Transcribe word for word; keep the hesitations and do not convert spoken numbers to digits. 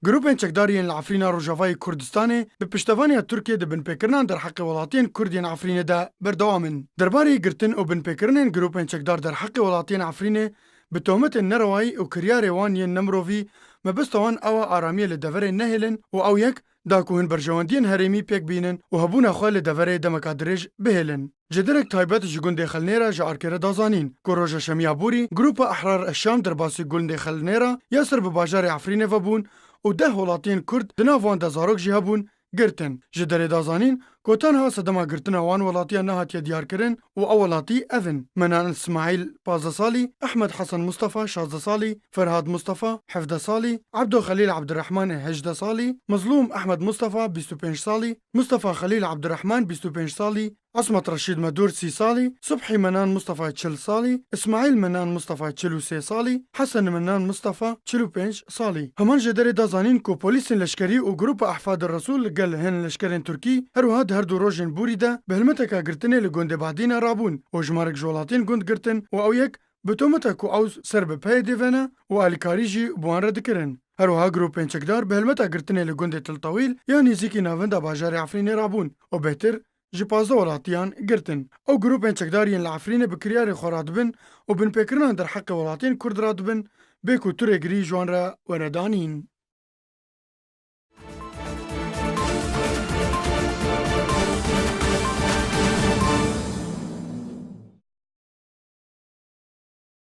Grûpên çekdar yên li Efrîna Rojavayê Kurdistanê bi piştevaniya Tirkiyê di binpêkirinan derheqê welatiyên Kurd yên Efrînê de berdewam in. Derbarê girtin û binpêkirinên grûpên çekdar derheqê welatiyên Efrînê bi tometên nerewayî û kiryarê wan yên nemirovî, mebesta wan ew e aramiyê li deverê nehêlin û ew yek da ku hin berjewendiyên herêmî pêk bînin û hebûna xwe li deverê demeka dirêj bihêlin. Ji derek taybet ji gundê Xelnêra ji Arkerê da zanîn ku roja Şemiya borî Grupa Ehrar Eşşam derbasî gundê Xelnêra ya ser bi bajarê Efrînê ve bûn û deh welatiyên Kurd, di nav wan de zarok jî hebûn, girtin. Ji derê da zanîn ku tenha sedema girtina wan welatiya nehatiye diyarkirin û ew welatî ev in: Menan Îsmaîl, pazdeh salî, Ehmed Hesen Mustafa, şazdeh salî, Ferhad Mustafa, hevdeh salî, Ebdo Xelîl Ebdirehman, hejdeh salî, Mezlûm Ehmed Mustafa, bîst û pênc salî, Mustafa Xelîl Ebdirehman, bîst û pênc salî, Esmet Reşîd Medûr, sî salî, Subhî Menan Mustafa, çil salî, Îsmaîl Menan Mustafa, çil û sê salî, Hesen Menan Mustafa, çil û pênc salî. Heman ji derê da zanîn ku polîsên leşkerî û Grupa Ehfad Resûl li gel hin leşkerên Tirkî her wiha di her du rojên borî de bi hilmeteka girtinê li gundê Badîna rabûn û jimarek ji welatiyên gund girtin û ew yek bi tometa ku ew ser bi P Y D'ê ve ne û alîkarî jî bi wan re dikirin. Her wiha grûpên çekdar bi hilmeta girtinê li gundê Til Tewîl ya nêzîkî navenda bajarê Efrînê rabûn û bêhtir ji pazdeh welatiyan girtin. Ew grûpên çekdar yên li Efrînê bi kiryarê xwe radibin û binpêkirinan derheqê welatiyên Kurd radibin, bê ku tu rêgirî ji wan re were danîn.